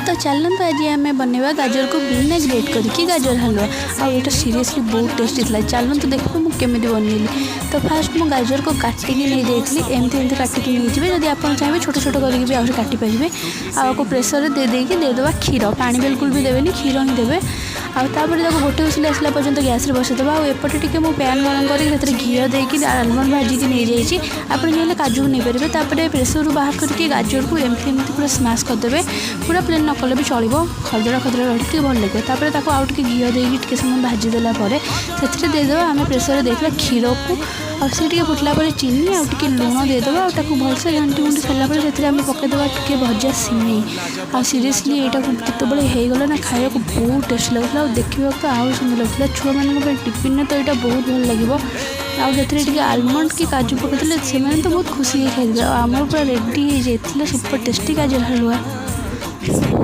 ତ ଚାଲନ୍ତୁ, ଆଜି ଆମେ ବନେଇବା ଗାଜରକୁ ବିନା ଗ୍ରେଟ୍ କରିକି ଗାଜର ହାଲୁଆ। ଆଉ ଏଇଟା ସିରିୟସଲି ବହୁତ ଟେଷ୍ଟି ଥିଲା। ଚାଲନ୍ତୁ ଦେଖିବା ମୁଁ କେମିତି ବନେଇଲି। ତ ଫାଷ୍ଟ ମୁଁ ଗାଜରକୁ କାଟିକି ନେଇଯାଇଥିଲି। ଏମିତି ଏମିତି କାଟିକି ନେଇଯିବେ। ଯଦି ଆପଣ ଚାହିଁବେ, ଛୋଟ ଛୋଟ କରିକି ବି ଆହୁରି କାଟିପାରିବେ। ଆଉ ଆକୁ ପ୍ରେସରରେ ଦେଇଦେଇକି ଦେଇଦେବା କ୍ଷୀର। ପାଣି ବିଲକୁଲ ବି ଦେବେନି, କ୍ଷୀର ହିଁ ଦେବେ। ଆଉ ତାପରେ ତାକୁ ଗୋଟେ ହୁଇସିଲ୍ ଆସିଲା ପର୍ଯ୍ୟନ୍ତ ଗ୍ୟାସ୍ରେ ବସେଇଦେବା। ଆଉ ଏପଟେ ଟିକେ ମୁଁ ପ୍ୟାନ୍ ଗରମ କରିକି ସେଥିରେ ଘିଅ ଦେଇକି ଆଲମଣ୍ଡ ଭାଜିକି ନେଇଯାଇଛି। ଆପଣ ଚାହିଁଲେ କାଜୁକୁ ନେଇପାରିବେ। ତାପରେ ପ୍ରେସରରୁ ବାହାର କରିକି ଗାଜରକୁ ଏମିତି ଏମିତି ପୁରା ସ୍ମାସ୍ କରିଦେବେ। ପୁରା ପ୍ଲେନ୍ ନ କଲେ ବି ଚଳିବ, ଖଦଡ଼ା ଖଦଡ଼ା ରହିଲେ ଟିକେ ଭଲ ଲାଗିବ। ତାପରେ ତାକୁ ଆଉ ଟିକେ ଘିଅ ଦେଇକି ଟିକେ ସମୟ ଭାଜିଦେଲା ପରେ ସେଥିରେ ଦେଇଦେବା ଆମେ ପ୍ରେସରରେ ଦେଇଥିବା କ୍ଷୀରକୁ। ଆଉ ସେ ଟିକେ ଫୁଟିଲା ପରେ ଚିନି ଆଉ ଟିକେ ଲୁଣ ଦେଇଦେବା। ଆଉ ତାକୁ ଭଲସେ ଘାଣ୍ଟି ଘୁଣ୍ଟି ସାରିଲା ପରେ ସେଥିରେ ଆମେ ପକାଇଦେବା ଟିକେ ଭଜା ସିମେଇ। ଆଉ ସିରିୟସଲି, ଏଇଟାକୁ ଯେତେବେଳେ ହେଇଗଲା ନା, ଖାଇବାକୁ ବହୁତ ଟେଷ୍ଟି ଲାଗୁଥିଲା ଆଉ ଦେଖିବାକୁ ତ ଆହୁରି ସୁନ୍ଦର ଲାଗୁଥିଲା। ଛୁଆମାନଙ୍କ ପାଇଁ ଟିଫିନରେ ତ ଏଇଟା ବହୁତ ଭଲ ଲାଗିବ। ଆଉ ସେଥିରେ ଟିକେ ଆଲମଣ୍ଡ କି କାଜୁ ପକାଇଦେଲେ ସେମାନେ ତ ବହୁତ ଖୁସି ହେଇ ଖାଇଦେବେ। ଆଉ ଆମର ପୁରା ରେଡ଼ି ହେଇଯାଇଥିଲା ସୁପର ଟେଷ୍ଟି ଗାଜର ହାଲୁଆ।